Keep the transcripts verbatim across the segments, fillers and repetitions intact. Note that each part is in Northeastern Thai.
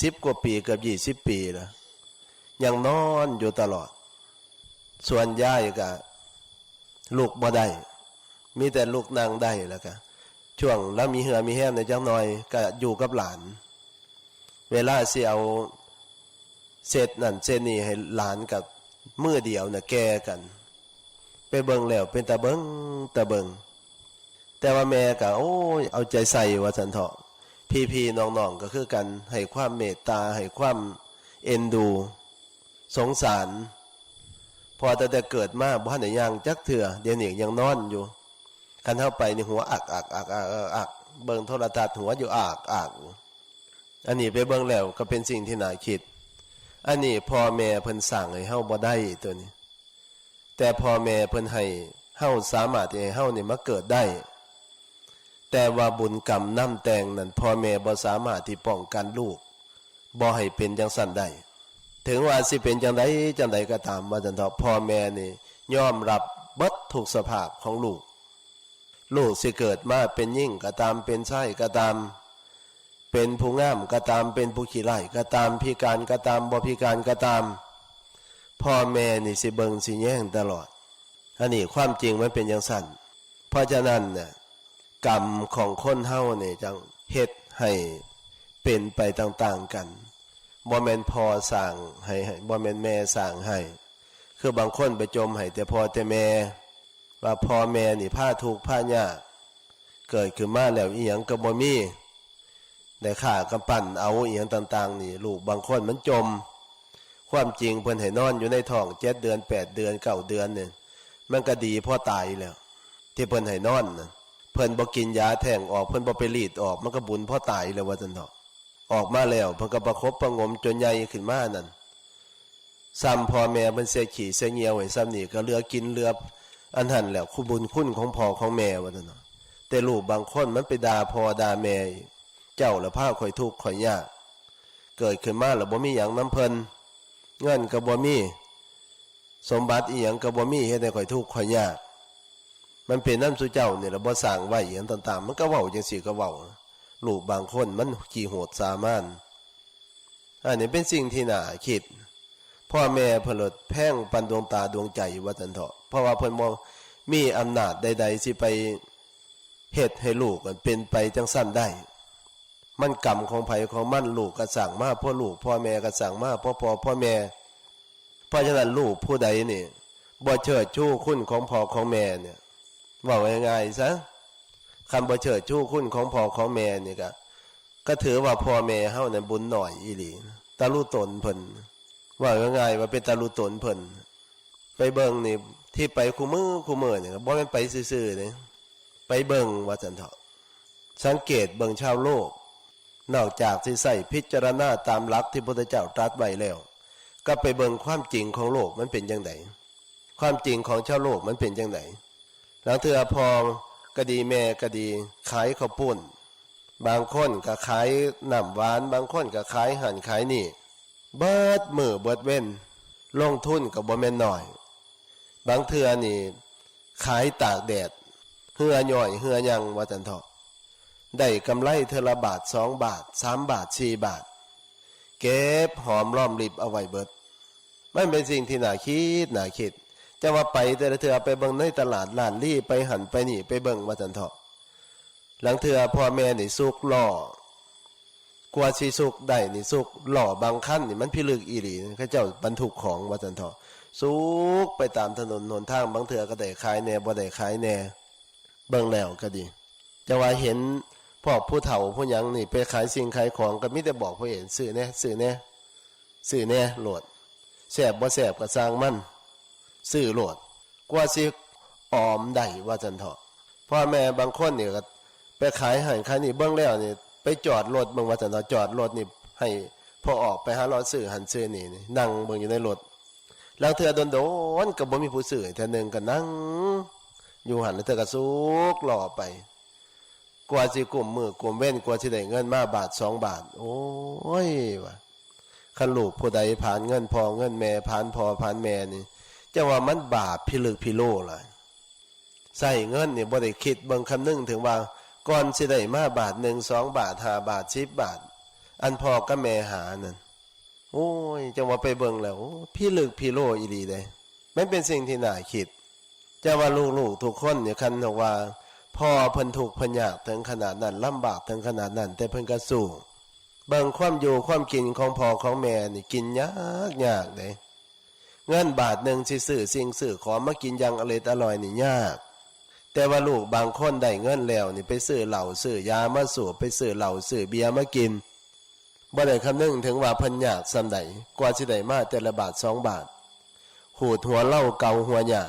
สิบกว่าปี เกือบยี่สิบปีแล้ว ยังนอนอยู่ตลอด ส่วนยายก็ลุกบ่ได้ มีแต่ลุกนั่งได้ แล้วก็ช่วงลาวมีเหื่อมีแฮงในจักหน่อยก็อยู่กับหลาน เวลาสิเอาเศษนั่นเศษนี่ให้หลานกับมือเดียวน่ะแก่กัน ไปเบิ่งแล้วเป็นตาเบิ่งตาเบิ่ง แต่ว่าแม่ก็ โอ้ย เอาใจใส่ว่าซั่นเถาะ พี่ๆน้องๆก็คือกัน ให้ความเมตตา ให้ความเอ็นดู สงสาร พอตั้งแต่เกิดมาบ่ทันได้ย่างจักเทื่อ เดี๋ยวนี้ยังนอนอยู่ คันเฮาไปนี่หัวอักอักอักอักอักอัก เบิ่งโทรทัศน์หัวอยู่อักอัก อันนี้ไปเบิ่งแล้วก็เป็นสิ่งที่น่าคิด อันนี้พ่อแม่เพิ่นสร้างให้เฮาบ่ได้ตัวนี้ แต่พ่อแม่เพิ่นให้เฮาสามารถที่ให้เฮานี่มาเกิดได้ แต่ว่าบุญกรรมนำแต่งนั้น พ่อแม่บ่สามารถที่ป้องกันลูกบ่ให้เป็นจังซั่นได้ ถึงว่าสิเป็นจังใดจังใดก็ตามว่าซั่นเถาะ พ่อแม่นี่ยอมรับเบิดทุกสภาพของลูก ลูกสิเกิดมาเป็นหญิงก็ตาม เป็นชายก็ตาม เป็นผู้งามก็ตาม เป็นผู้ขี้ร้ายก็ตาม พิการก็ตาม บ่พิการก็ตาม พ่อแม่นี่สิเบิ่งสิแยงตลอด อันนี้ความจริงมันเป็นจังซั่น เพราะฉะนั้นน่ะ กรรมของคนเฮานี่จั่งเฮ็ดให้เป็นไปต่างๆกัน บ่แม่นพ่อสร้างให้ บ่แม่นแม่สร้างให้ คือบางคนไปจมให้แต่พ่อแต่แม่ ว่าพ่อแม่นี่พาทุกข์พายาก เกิดขึ้นมาแล้วอิหยังก็บ่มี ได้ฆ่ากำปั้นเอาอิหยังต่างๆนี่ ลูกบางคนมันจม ความจริงเพิ่นให้นอนอยู่ในท้องเจ็ดเดือน แปดเดือน เก้าเดือนเนี่ย มันก็ดีพอตายแล้ว ที่เพิ่นให้นอนน่ะ เพิ่นบ่กินยาแท้งออก เพิ่นบ่ไปรีดออก มันก็บุญพอตายแล้วว่าซั่นเถาะ ออกมาแล้วเพิ่นก็ประคบประหงมจนใหญ่ขึ้นมานั่น ซ้ำพ่อแม่เพิ่นเสียขี้เสียเยี่ยวให้ซ้ำนี่ก็เหลือกินเหลืออันนั้นแหละ คุณบุญคุณของพ่อของแม่ว่าซั่นเนาะ แต่ลูกบางคนมันไปด่าพ่อด่าแม่อีก เจ้าละพาข้อยทุกข์ข้อยยาก เกิดขึ้นมาแล้วบ่มีหยังนำเพิ่น เงินก็บ่มี สมบัติอีหยังก็บ่มี เฮ็ดให้ข้อยทุกข์ข้อยยาก มันเป็นนำซุเจ้านี่ล่ะ บ่สร้างไว้อีหยังต่างๆ มันก็เว้าจังซี่ก็เว้า ลูกบางคนมันขี้โหดสามาน อันนี้เป็นสิ่งที่น่าคิด พ่อแม่เพิ่นลดแพงปานดวงตาดวงใจว่าซั่นเถาะ เพราะว่าเพิ่นบ่มีอำนาจใดๆสิไปเฮ็ดให้ลูกมันเป็นไปจังซั่นได้ มันกรรมของไผของมัน ลูกก็สร้างมาเพราะลูก พ่อแม่ก็สร้างมาเพราะพ่อ พ่อแม่ เพราะฉะนั้นลูกผู้ใดนี่บ่เชิดชูคุณของพ่อของแม่เนี่ย เว้าง่ายๆซะ คันบ่เชิดชูคุณของพ่อของแม่นี่ก็ ก็ถือว่าพ่อแม่เฮานั้นบุญน้อยอีหลี ตะลุตนเพิ่น เว้าง่ายๆว่าเป็นตะลุตนเพิ่น ไปเบิ่งนี่ ที่ไปคู่มื้อคู่มื้อนี่ก็บ่แม่นไปซื่อๆเด้ ไปเบิ่งว่าซั่นเถาะ สังเกตเบิ่งชาวโลก นอกจากสิใช้พิจารณาตามหลักที่พุทธเจ้าตรัสไว้แล้ว ก็ไปเบิ่งความจริงของโลกมันเป็นจั่งใด ความจริงของชาวโลกมันเป็นจั่งใด ลางเทื่อพ่อก็ดีแม่ก็ดี ขายข้าวปุ้น บางคนก็ขายน้ำหวาน บางคนก็ขายหั้นขายนี่ เบิดมื้อเบิดเว็น ลงทุนก็บ่แม่นน้อย บางเทื่อนี่ขายตากแดด เหื่อหย่อยเหื่อหยังว่าซั่นเถาะ ได้กำไรเทื่อละบาท สองบาท สามบาท สี่บาท เก็บหอมรอมริบเอาไว้เบิด มันเป็นสิ่งที่น่าคิด น่าคิด จะว่าไปแต่ละเทื่อไปเบิ่งในตลาดล้านลี้ ไปหั้นไปนี่ ไปเบิ่งว่าซั่นเถาะ ลางเทื่อพ่อแม่นี่สุกล้อ กว่าสิสุกได้นี่ สุกล้อบางคันนี่มันพิลึกอีหลี เขาเจ้าบรรทุกของว่าซั่นเถาะ สุกไปตามถนนหนทาง บางเทื่อก็ได้ขายแหน่ บ่ได้ขายแหน่ เบิ่งแล้วก็ดี จะว่าเห็นพวกผู้เฒ่าผู้หยังนี่ไปขายสิ่งขายของ ก็มีแต่บอกผู้เห็น "ซื้อแหน่ ซื้อแหน่ ซื้อแหน่โลด แซ่บบ่แซ่บก็ซ่างมัน ซื้อโลด" กว่าสิออมได้ว่าซั่นเถาะ พ่อแม่บางคนนี่ก็ไปขายหั้นขายนี่ เบิ่งแล้วนี่ ไปจอดรถเบิ่งว่าซั่นเถาะ จอดรถนี่ให้พ่อออกไปหาเลาะซื้อหั้นซื้อนี่นี่ นั่งเบิ่งอยู่ในรถ ลางเทื่อโดนๆก็บ่มีผู้ซื้อ เทื่อหนึ่งก็นั่งอยู่หั้น ลางเทื่อก็สุกล้อไป กว่าสิกุมมื้อกุมเว็น กว่าสิได้เงินมาบาทสองบาท โอ้ย ว่า คันลูกผู้ใดผลาญเงินพ่อเงินแม่ ผลาญพ่อผลาญแม่นี่ จะว่ามันบาปพิลึกพิโลหลาย ใช้เงินนี่บ่ได้คิดเบิ่งคำนึงถึงว่า ก่อนสิได้มาบาทหนึ่ง สองบาท ห้าบาท สิบบาท อันพ่อกับแม่หานั่น โอ้ย จังว่าไปเบิ่งแล้ว โอ้ พิลึกพิโลอีหลีเด้ มันเป็นสิ่งที่น่าคิด จังว่าลูกๆทุกคนเนี่ย คันบอกว่า พ่อเพิ่นทุกข์เพิ่นยากถึงขนาดนั้น ลำบากถึงขนาดนั้น แต่เพิ่นก็สู้ เบิ่งความอยู่ความกินของพ่อของแม่นี่ กินยากยากเด้ เงินบาทหนึ่งสิซื้อสิ่งซื้อของมากินอย่างอร่อยอร่อยนี่ยาก แต่ว่าลูกบางคนได้เงินแล้วนี่ ไปซื้อเหล้าซื้อยามาสูบ ไปซื้อเหล้าซื้อเบียร์มากิน บ่ได้คำนึงถึงว่าเพิ่นยากส่ำใด กว่าสิได้มาแต่ละบาทสองบาท ขูดหัวเหล้าเกาหัวหญ้า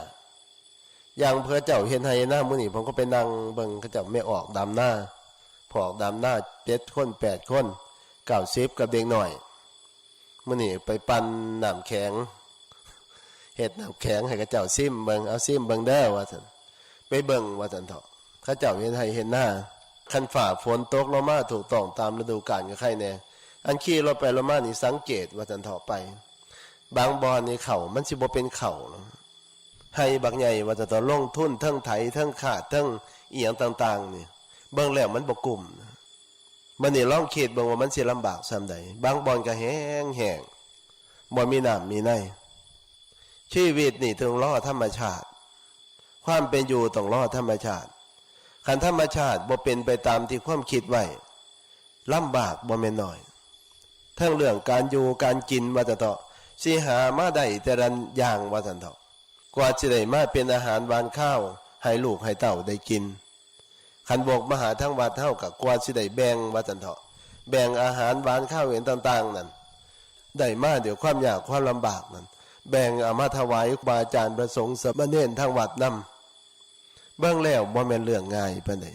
อย่างเพิ่นเจ้าเฮ็ดไฮ่นามื้อนี้ ผมก็ไปนั่งเบิ่งเขาเจ้าแม่ออกดำนา พวกออกดำนาเจ็ดคนแปดคน เก้าสิบกับเด็กน้อย มื้อนี้ไปปั่นน้ำแข็ง เฮ็ดน้ำแข็งให้เขาเจ้าซิมเบิ่ง เอาซิมเบิ่งเด้อว่าซั่น ไปเบิ่งว่าซั่นเถาะ เขาเจ้าเฮ็ดไฮ่เฮ็ดนา คันฟ้าฝนตกลงมาถูกต้องตามฤดูกาลก็ไคแน่ อันขี่รถไปรถมานี่สังเกตว่าซั่นเถาะไป บางบ่อนนี่เข้ามันสิบ่เป็นเข้าเนาะ ไฮ่บักใหญ่ว่าซั่นเถาะ ลงทุนทั้งไถทั้งคาดทั้งอีหยังต่างๆนี่ เบิ่งแล้วมันบ่กุ้มนะ บัดนี้ลองคิดเบิ่งว่ามันสิลำบากส่ำใด บางบ่อนก็แห้งแห้ง บ่มีน้ำมีใน ชีวิตนี่ต้องรอธรรมชาติ ความเป็นอยู่ต้องรอธรรมชาติ คันธรรมชาติบ่เป็นไปตามที่ความคิดไว้ ลำบากบ่แม่นน้อย ทั้งเรื่องการอยู่การกินว่าซั่นเถาะ สิหามาได้แต่ละอย่างว่าซั่นเถาะ กว่าสิได้มาเป็นอาหารหวานคาวให้ลูกให้เต้าได้กิน คันบกมาหาทางวัดเฮาก็กว่าสิได้แบ่งว่าซั่นเถาะ แบ่งอาหารหวานคาวเห็นต่างๆนั่น ได้มาด้วยความยากความลำบากนั่น แบ่งเอามาถวายครูบาอาจารย์พระสงฆ์สามเณรทางวัดนำ เบิ่งแล้วบ่แม่นเรื่องง่ายปานใด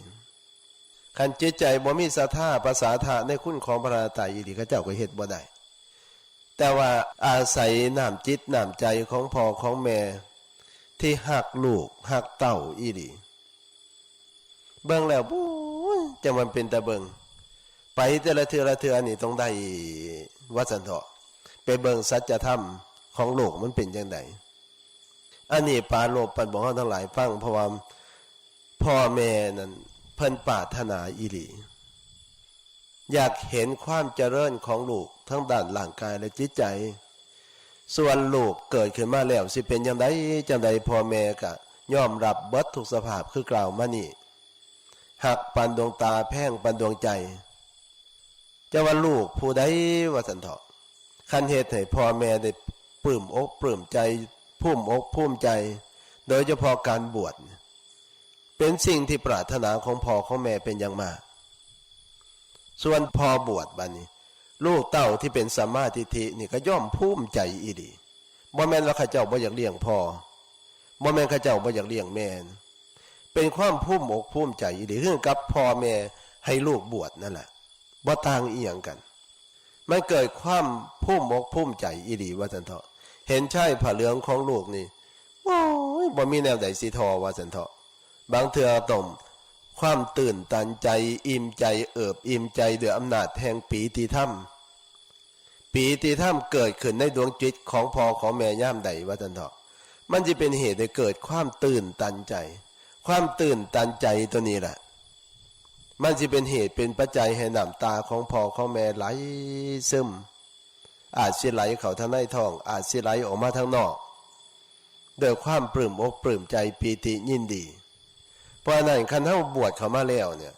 คันจิตใจบ่มีศรัทธาประสาทะในคุณของพระรัตนตรัยอีหลี เขาเจ้าก็เฮ็ดบ่ได้ แต่ว่าอาศัยน้ำจิตน้ำใจของพ่อของแม่ ที่ฮักลูกฮักเต้าอีหลี เบิ่งแล้ว โอ้ย จังมันเป็นตาเบิ่ง ไปแต่ละเทื่อละเทื่อนี่ต้องได้ ว่าซั่นเถาะ ไปเบิ่งสัจธรรมของโลกมันเป็นจังใด อันนี้ปรารภปานบอกเฮาทั้งหลายฟัง เพราะว่าพ่อแม่นั่นเพิ่นปรารถนาอีหลี อยากเห็นความเจริญของลูกทั้งด้านร่างกายและจิตใจ ส่วนลูกเกิดขึ้นมาแล้วสิเป็นจังใดจังใด พ่อแม่ก็ยอมรับเบิดทุกสภาพคือกล่าวมานี่ ฮักปานดวงตาแพงปานดวงใจ จะว่าลูกผู้ใดว่าซั่นเถาะ คันเฮ็ดให้พ่อแม่ได้ปลื้มอกปลื้มใจ ภูมิอกภูมิใจ โดยเฉพาะการบวชเนี่ย เป็นสิ่งที่ปรารถนาของพ่อของแม่เป็นอย่างมาก ส่วนพ่อบวชบัดนี้ ลูกเต้าที่เป็นสัมมาทิฏฐินี่ก็ย่อมภูมิใจอีหลี บ่แม่นว่าเขาเจ้าบ่อยากเลี้ยงพ่อ บ่แม่นเขาเจ้าบ่อยากเลี้ยงแม่นะ เป็นความภูมิอกภูมิใจอีหลี คือกับพ่อแม่ให้ลูกบวชนั่นแหละ บ่ต่างอีหยังกัน มันเกิดความภูมิอกภูมิใจอีหลีว่าซั่นเถาะ เห็นชายผ้าเหลืองของลูกนี่ โอ้ย บ่มีแนวใดสิทอว่าซั่นเถาะ บางเทื่อต้องความตื่นตันใจ อิ่มใจ เอิบอิ่มใจด้วยอำนาจแห่งปีติธรรม ปีติธรรมเกิดขึ้นในดวงจิตของพ่อของแม่ยามใดว่าซั่นเถาะ มันสิเป็นเหตุให้เกิดความตื่นตันใจ ความตื่นตันใจตัวนี้แหละ มันสิเป็นเหตุเป็นปัจจัยให้น้ำตาของพ่อของแม่ไหลซึม อาจสิไหลเข้าทางในท้อง อาจสิไหลออกมาทางนอก ด้วยความปลื้มอกปลื้มใจปีติยินดี เพราะฉะนั้นคันเฮาบวชเข้ามาแล้วเนี่ย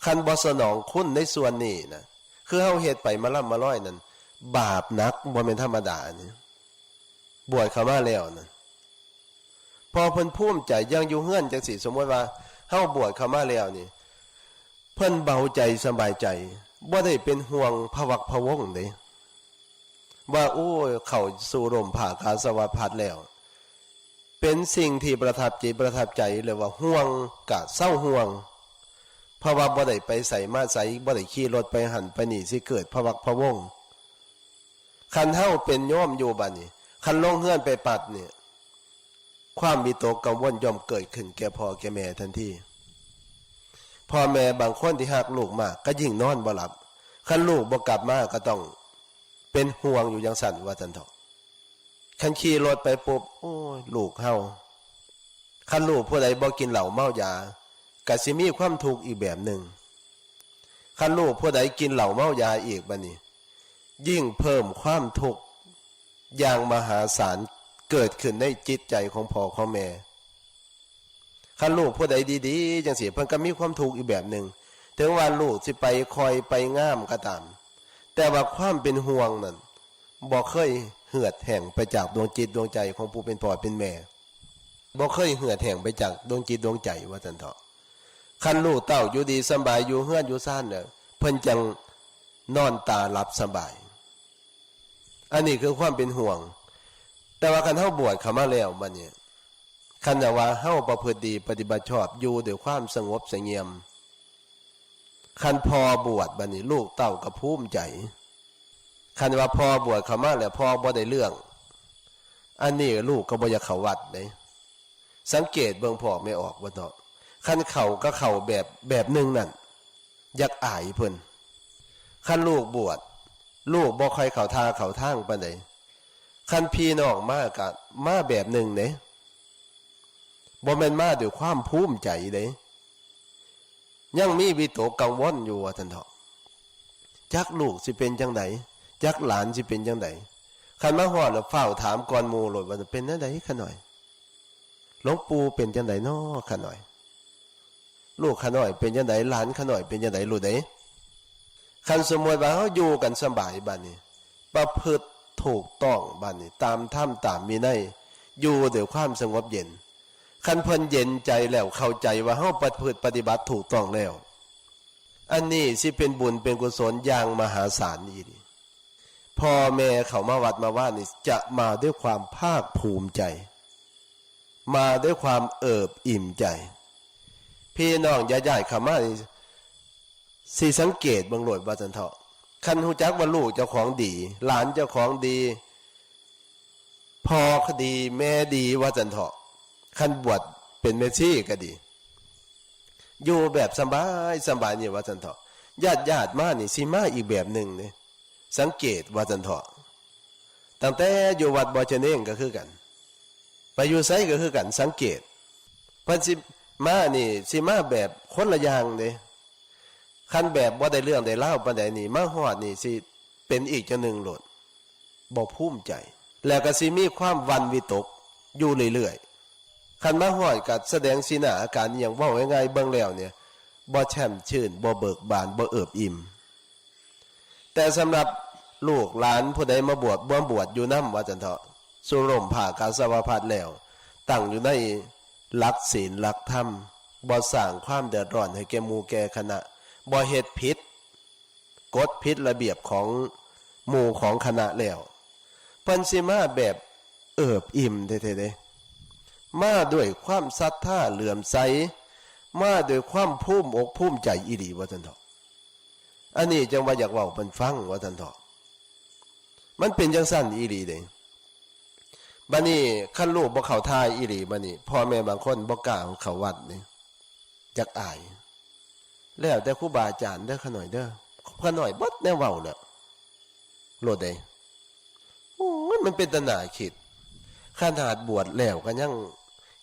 คันบ่สนองคุณในส่วนนี้นะ คือเฮาเฮ็ดไปมาล่ำมาลอยนั่น บาปหนักบ่แม่นธรรมดานี่ บวชเข้ามาแล้วนั่น พอเพิ่นภูมิใจอย่างอยู่เฮือนจังซี่ สมมุติว่าเฮาบวชเข้ามาแล้วนี่ เพิ่นเบาใจสบายใจ บ่ได้เป็นห่วงพะวักพะวงเด้ ว่า โอ้ย เข้าสู่ร่มผ้าอาสาสะพัดแล้ว เป็นสิ่งที่ประทับจิตประทับใจเลยว่าห่วงกะเซาห่วง เพราะว่าบ่ได้ไปไสมาไส บ่ได้ขี่รถไปหั่นไปนี่ สิเกิดพะวักพะวง คันเฮาเป็นโยมอยู่บัดนี้ คันลงเฮือนไปปั๊บนี่ ความวิตกกังวลย่อมเกิดขึ้นแก่พ่อแก่แม่ทันที พ่อแม่บางคนที่ฮักลูกมากก็ยิ่งนอนบ่หลับ คันลูกบ่กลับมาก็ต้องเป็นห่วงอยู่จั่งซั้นว่าซั่นเถาะ คันขี่รถไปปุ๊บ โอ้ย ลูกเฮา คันลูกผู้ใดบ่กินเหล้าเมายา ก็สิมีความทุกข์อีกแบบหนึ่ง คันลูกผู้ใดกินเหล้าเมายาอีกบัดนี้ ยิ่งเพิ่มความทุกข์อย่างมหาศาลเกิดขึ้นในจิตใจของพ่อของแม่ คันลูกผู้ใดดีๆจังซี่ เพิ่นก็มีความทุกข์อีกแบบหนึ่ง ถึงว่าลูกสิไปค่อยไปงามก็ตาม แต่ว่าความเป็นห่วงนั่นบ่เคยเหือดแห้งไปจากดวงจิตดวงใจของผู้เป็นพ่อเป็นแม่ บ่เคยเหือดแห้งไปจากดวงจิตดวงใจว่าซั่นเถาะ คันลูกเต้าอยู่ดีสำบายอยู่เฮือนอยู่ซานเนี่ย เพิ่นจั่งนอนตาหลับสบาย อันนี้คือความเป็นห่วง แต่ว่าคันเฮาบวชเข้ามาแล้วบัดนี้ คันว่าเฮาประพฤติดีปฏิบัติชอบอยู่ด้วยความสงบเสงี่ยม คันพ่อบวชบัดนี้ลูกเต้าก็ภูมิใจ คันว่าพ่อบวชเข้ามาแล้วพ่อบ่ได้เรื่อง อันนี้ลูกก็บ่อยากเข้าวัดเด้ สังเกตเบิ่งพ่อแม่ออกบ่เนาะ คันเข้าก็เข้าแบบ แบบหนึ่งนั่น อยากอายเพิ่น คันลูกบวช ลูกบ่ค่อยเข้าท่าเข้าทางปานใด คันพี่น้องมาก็มาแบบหนึ่งเด้ บ่แม่นมาด้วยความภูมิใจเด้ ยังมีวิตกกังวลอยู่ว่าซั่นเถาะ จักลูกสิเป็นจั่งใด จักหลานสิเป็นจั่งใด คันมาฮอดแล้วฟ้าวถามก่อนหมู่โลดว่าเป็นจั่งใดข้าน้อย หลวงปู่เป็นจั่งใดน้อข้าน้อย ลูกข้าน้อยเป็นจั่งใด หลานข้าน้อยเป็นจั่งใด ลูกเด้ คันสมมุติว่าเฮาอยู่กันสบายบัดนี้ ประพฤติถูกต้องบัดนี้ ตามธรรมตามวินัย อยู่ด้วยความสงบเย็น คันเพิ่นเย็นใจแล้วเข้าใจว่าเฮาประพฤติปฏิบัติถูกต้องแล้ว อันนี้สิเป็นบุญเป็นกุศลอย่างมหาศาลอีหลี พ่อแม่เข้ามาวัดมาวานี่จะมาด้วยความภาคภูมิใจ มาด้วยความเอิบอิ่มใจ พี่น้องญาติๆเข้ามานี่ สิสังเกตเบิ่งโลดว่าซั่นเถาะ คันฮู้จักว่าลูกเจ้าของดี หลานเจ้าของดี พ่อก็ดี แม่ดีว่าซั่นเถาะ คันบวชเป็นแม่ชีก็ดี อยู่แบบสบายสบายนี่ว่าซั่นเถาะ ญาติๆมานี่สิมาอีกแบบหนึ่งเด้ สังเกตว่าซั่นเถาะ ตั้งแต่อยู่วัดบ่อเจเนงก็คือกัน ไปอยู่ไสก็คือกัน สังเกต เพิ่นสิมานี่สิมาแบบคนละอย่างเด้ คันแบบบ่ได้เรื่องได้ราวปานใดนี่ มาฮอดนี่สิเป็นอีกจั่งหนึ่งโลด บ่ภูมิใจ แล้วก็สิมีความหวั่นวิตกอยู่เรื่อยๆ คันมาฮอดก็แสดงสีหน้าอาการอิหยัง เว้าง่ายๆ เบิ่งแล้วเนี่ย บ่แช่มชื่น บ่เบิกบาน บ่เอิบอิ่ม แต่สำหรับลูกหลานผู้ใดมาบวช มาบวชอยู่นำว่าซั่นเถาะ สู่ร่มผ้ากาสาวพัสตร์แล้ว ตั้งอยู่ในหลักศีลหลักธรรม บ่สร้างความเดือดร้อนให้แก่หมู่แก่คณะ บ่เฮ็ดผิดกฎผิดระเบียบของหมู่ของคณะแล้ว เพิ่นสิมาแบบเอิบอิ่มแท้ๆเด้ มาด้วยความศรัทธาเหลื่อมใส มาด้วยความภูมิอกภูมิใจอีหลีว่าซั่นเถาะ อันนี้จั่งว่าอยากเว้าเพิ่นฟังว่าซั่นเถาะ มันเป็นจั่งซั่นอีหลีเด้ บัดนี้คันลูกบ่เข้าท่าอีหลี บัดนี้พ่อแม่บางคนบ่กล้าเข้าวัดนี่ จักอาย แล้วแต่ครูบาอาจารย์เด้อข้าน้อยเด้อ ข้าน้อยเบิดแนวเว้าแล้ว โลดเด้ โอ้ย มันเป็นตาหน้าคิด ขนาดบวชแล้วก็ยัง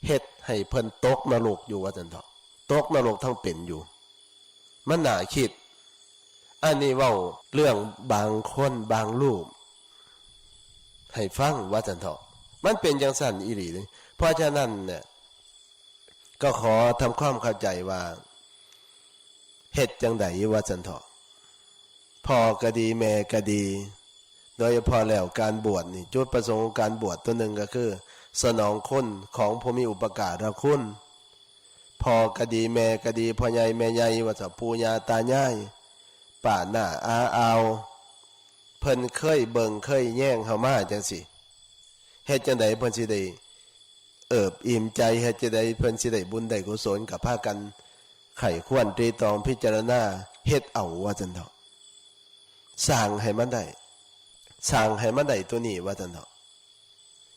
เฮ็ดให้เพิ่นตกนรกอยู่ว่าซั่นเถาะ ตกนรกทั้งเป็นอยู่ มันน่าคิด อันนี้เว้าเรื่องบางคนบางรูป ให้ฟังว่าซั่นเถาะ มันเป็นจั่งซั่นอีหลีเด้ เพราะฉะนั้นเนี่ย ก็ขอทำความเข้าใจว่า เฮ็ดจั่งใดว่าซั่นเถาะ พ่อก็ดีแม่ก็ดี โดยเฉพาะแล้วการบวชนี่ จุดประสงค์ของการบวชตัวหนึ่งก็คือ สนองคุณของผู้มีอุปการะคุณ พ่อก็ดีแม่ก็ดี พ่อใหญ่แม่ใหญ่ ว่าซะ ปู่ย่าตายาย ป้าน้าอาอาว เพิ่นเคยเบิ่งเคยแยงเฮามาจั่งซี้ เฮ็ดจั่งใดเพิ่นสิได้เอิบอิ่มใจ เฮ็ดจั่งใดเพิ่นสิได้บุญได้กุศล ก็พากันใคร่ครวญตรีตรองพิจารณาเฮ็ดเอาว่าซั่นเถาะ สร้างให้มันได้ สร้างให้มันได้ตัวนี้ว่าซั่นเถาะ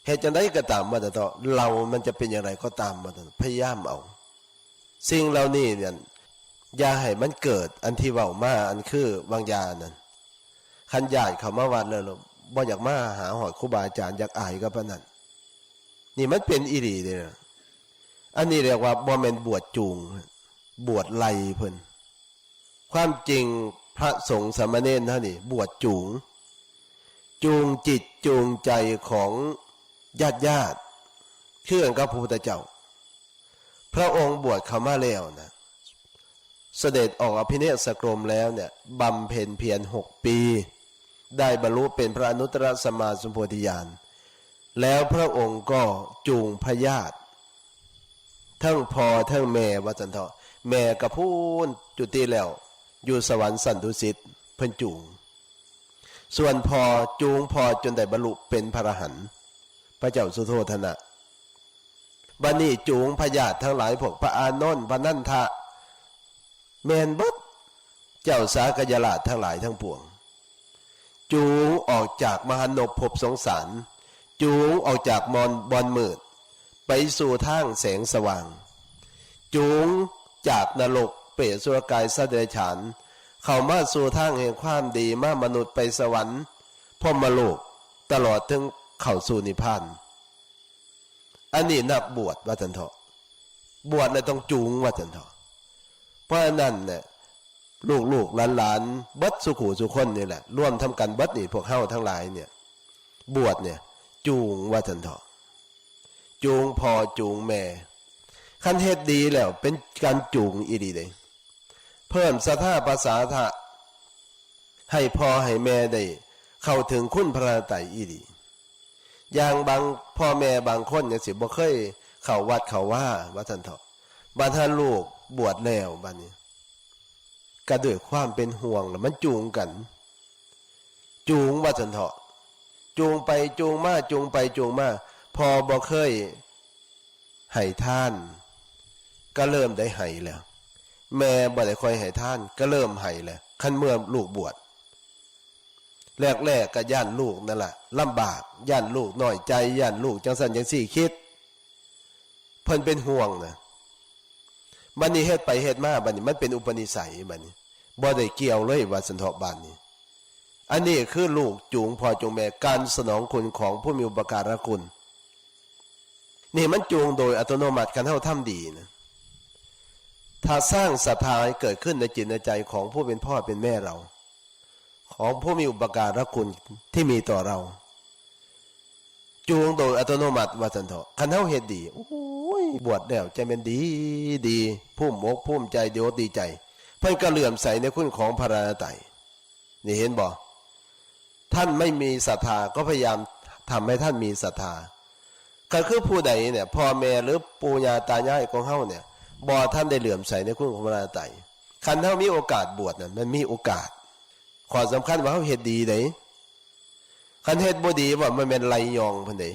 เฮ็ดจั่งใดก็ตามว่าซั่นเถาะ เรามันจะเป็นอย่างไรก็ตามว่าซั่น พยายามเอา สิ่งเหล่านี้เนี่ย อย่าให้มันเกิดอันที่เว้ามา อันคือวางยานั่น คันญาติเข้ามาวัดแล้ว บ่อยากมาหาฮอดครูบาอาจารย์ อยากอายก็ปานนั้น นี่มันเป็นอีหลีเด้อ อันนี้เรียกว่าบ่แม่นบวชจูง บวชไล่เพิ่น ความจริงพระสงฆ์สามเณรเฮานี่บวชจูง จูงจิตจูงใจของญาติญาติ คือกันกับพระพุทธเจ้า พระองค์บวชเข้ามาแล้วนะ เสด็จออกอภินิหารกรมแล้วเนี่ย บำเพ็ญเพียรหกปี ได้บรรลุเป็นพระอนุตตรสัมมาสัมโพธิญาณ แล้วพระองค์ก็จูงพญาติ ทั้งพ่อทั้งแม่ว่าซั่นเถาะ แม่กะพู้นจุติแล้ว อยู่สวรรค์สันตุสิต เพิ่นจูง ส่วนพ่อจูงพ่อจนได้บรรลุเป็นพระอรหันต์ พระเจ้าสุโธทนะ บัดนี้จูงพญาติทั้งหลาย พวกพระอานนท์ พระนันทะ แม่นเบิด เจ้าสากยราชทั้งหลายทั้งปวง จูงออกจากมหันตภพสงสาร จูงออกจากมอน บ่อนมืด ไปสู่ทางแสงสว่าง จูงจากนรก เปรต อสุรกาย สัตว์เดรัจฉาน เข้ามาสู่ทางแห่งความดี มามนุษย์ ไปสวรรค์ พรหมโลก ตลอดถึงเข้าสู่นิพพาน อันนี้นักบวชว่าซั่นเถาะ บวชแล้วต้องจูงว่าซั่นเถาะ เพราะฉะนั้นเนี่ย ลูกๆ หลานๆ เบิดสู่ผู้สู่คนนี่แหละ รวมทั้งกันเบิดนี่ พวกเฮาทั้งหลายเนี่ย บวชเนี่ย จูงว่าซั่นเถาะ จูงพ่อจูงแม่ คันเฮ็ดดีแล้วเป็นการจูงอีหลีเด้ เพิ่มศรัทธาประสาทะ ให้พ่อให้แม่ได้เข้าถึงคุณพระรัตนตรัยอีหลี อย่างบางพ่อแม่บางคนจั่งซี้ บ่เคยเข้าวัดเข้าวา ว่าซั่นเถาะ บัดหาลูกบวชแล้วบัดนี้ ก็ด้วยความเป็นห่วงล่ะ มันจูงกัน จูงว่าซั่นเถาะ จูงไปจูงมา จูงไปจูงมา พ่อบ่เคยให้ทาน ก็เริ่มได้ให้แล้ว แม่บ่ได้ค่อยให้ทาน ก็เริ่มให้แล้ว คันเมื่อลูกบวช แรกๆ ก็ย้านลูกนั่นล่ะลำบาก ย้านลูกน้อยใจ ย้านลูกจั่งซั้นจั่งซี้ คิด เพิ่นเป็นห่วงนะ บัดนี้เฮ็ดไปเฮ็ดมา บัดนี้มันเป็นอุปนิสัย บัดนี้บ่ได้เกี่ยวเลย ว่าซั่นเถาะ บัดนี้ อันนี้คือลูกจูงพ่อจูงแม่ การสนองคุณของผู้มีอุปการะคุณ นี่มันจูงโดยอัตโนมัติ คันเฮาทำดีนะ ถ้าสร้างศรัทธาให้เกิดขึ้นในจิตในใจของผู้เป็นพ่อเป็นแม่เรา ของผู้มีอุปการะคุณที่มีต่อเรา จูงโดยอัตโนมัติว่าซั่นเถาะ คันเฮาเฮ็ดดี โอ้ย บวชแล้วจะแม่นดี ดี ภูมิอกภูมิใจ ดีอกดีใจ เพิ่นก็เหลื่อมใสในคุณของพระรัตนตรัย นี่เห็นบ่ ท่านไม่มีศรัทธา ก็พยายามทำให้ท่านมีศรัทธา ก็คือผู้ใดเนี่ย พ่อแม่หรือปู่ย่าตายายของเฮาเนี่ย บ่ทันได้เหลื่อมใสในคุณของพระรัตนตรัย คันเฮามีโอกาสบวชน่ะ มันมีโอกาส ข้อสำคัญว่าเฮาเฮ็ดดีเด้ คันเฮ็ดบ่ดีว่ามันแม่นไล่ยองเพิ่นเด้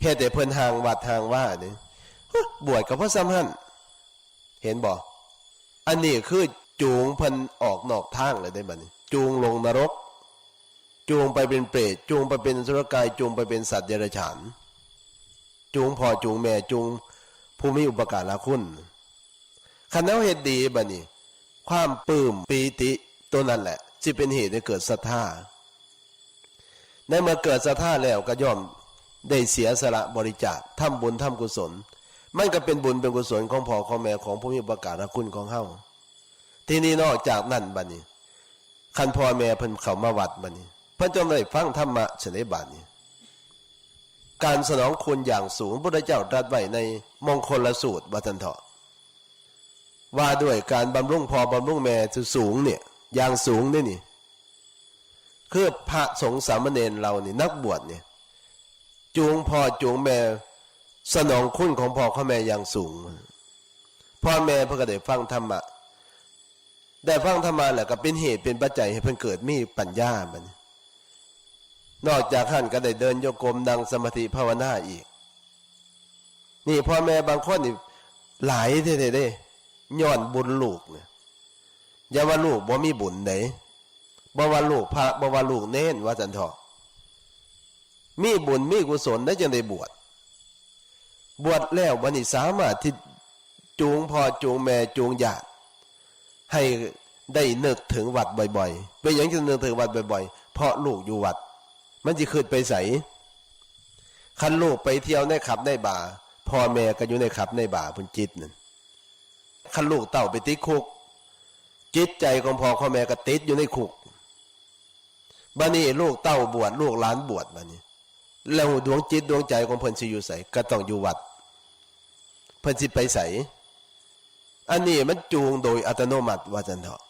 เฮ็ดให้เพิ่นห่างวัดห่างวาเด้ ฮะ บวชก็เพราะส่ำหั่น เห็นบ่ อันนี้คือจูงเพิ่นออกนอกทางเลยเด้บัดนี้ จูงลงนรก จูงไปเป็นเปรต จูงไปเป็นอสุรกาย จูงไปเป็นสัตว์เดรัจฉาน จูงพ่อจูงแม่ จูงผู้มีอุปการะคุณ คันเฮาเฮ็ดดีบัดนี้ ความปลื้มปีติตัวนั้นแหละ สิเป็นเหตุให้เกิดศรัทธา ในเมื่อเกิดศรัทธาแล้วก็ย่อมได้เสียสละบริจาค ทำบุญทำกุศล มันก็เป็นบุญเป็นกุศลของพ่อของแม่ของผู้มีอุปการะคุณของเฮา ทีนี้นอกจากนั้นบัดนี้ คันพ่อแม่เพิ่นเข้ามาวัดบัดนี้ เพิ่นจงได้ฟังธรรมะเสียในบัดนี้ การสนองคุณอย่างสูง พระพุทธเจ้าตรัสไว้ในมงคลสูตรว่าซั่นเถาะ ว่าด้วยการบำรุงพ่อบำรุงแม่สูงเนี่ย อย่างสูงนี่นี่ คือพระสงฆ์สามเณรเรานี่ นักบวชเนี่ย จูงพ่อจูงแม่ สนองคุณของพ่อของแม่อย่างสูง พ่อแม่เพิ่นก็ได้ฟังธรรมะ ได้ฟังธรรมะแล้วก็เป็นเหตุเป็นปัจจัยให้เพิ่นเกิดมีปัญญาบัดนี้ นอกจากหั้นก็ได้เดินโยกม นั่งสมาธิภาวนาอีก นี่พ่อแม่บางคนนี่หลายแท้ๆเด้ ย้อนบุญลูกเนี่ย อย่าว่าลูกบ่มีบุญเด้ บ่ว่าลูกพระ บ่ว่าลูกเณร ว่าซั่นเถาะ มีบุญมีกุศลได้จังได้บวช บวชแล้วบัดนี้สามารถที่จูงพ่อจูงแม่จูงญาติ ให้ได้นึกถึงวัดบ่อยๆ เป็นหยังจึงนึกถึงวัดบ่อยๆ เพราะลูกอยู่วัด มันสิคิดไปไส คันลูกไปเที่ยวในผับในบาร์ พ่อแม่ก็อยู่ในผับในบาร์พุ้นจิตนั่น คันลูกเต้าไปติดคุก จิตใจของพ่อของแม่ก็ติดอยู่ในคุก บัดนี้ลูกเต้าบวช ลูกหลานบวช บัดนี้ แล้วดวงจิตดวงใจของเพิ่นสิอยู่ไส ก็ต้องอยู่วัด เพิ่นสิไปไส อันนี้มันจูงโดยอัตโนมัติ ว่าซั่นเถาะ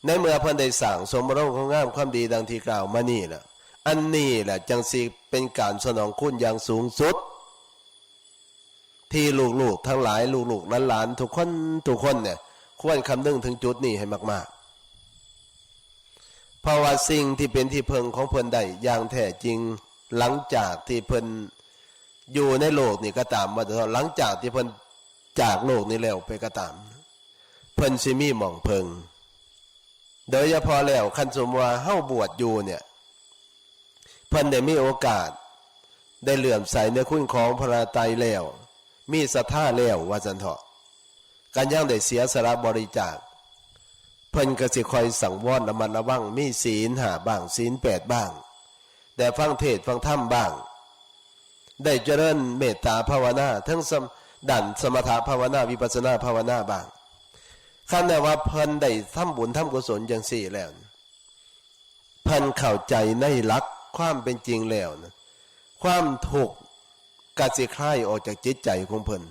ในเมื่อเพิ่นได้สร้างสมอารมณ์ความงามความดีดังที่กล่าวมานี่แหละ อันนี้แหละจั่งสิเป็นการสนองคุณอย่างสูงสุด ที่ลูกๆทั้งหลาย ลูกๆหลานๆทุกคน ทุกคนเนี่ย ควรคำนึงถึงจุดนี้ให้มากๆ เพราะว่าสิ่งที่เป็นที่เพิ่งของเพิ่นได้อย่างแท้จริง หลังจากที่เพิ่นอยู่ในโลกนี้ก็ตาม ว่าแต่หลังจากที่เพิ่นจากโลกนี้แล้วไปก็ตาม เพิ่นสิมีหม่องเพิ่ง โดยเฉพาะแล้วคันสมมุติว่าเฮาบวชอยู่เนี่ย เพิ่นได้มีโอกาส ได้เหลื่อมใสในคุณของพระรัตนตรัยแล้ว มีศรัทธาแล้ว ว่าซั่นเถาะ ก็ยังได้เสียสละบริจาค เพิ่นก็สิคอยสังวรระมัดระวัง มีศีลห้าบ้าง ศีลแปดบ้าง ได้ฟังเทศน์ฟังธรรมบ้าง ได้เจริญเมตตาภาวนา ทั้งสม- ด้านสมถะภาวนา วิปัสสนาภาวนาบ้าง คันแต่ว่าเพิ่นได้ทำบุญทำกุศลจั่งซี้แล้ว เพิ่นเข้าใจในหลักความเป็นจริงแล้วนะ ความทุกข์ก็สิคลายออกจากจิตใจของเพิ่น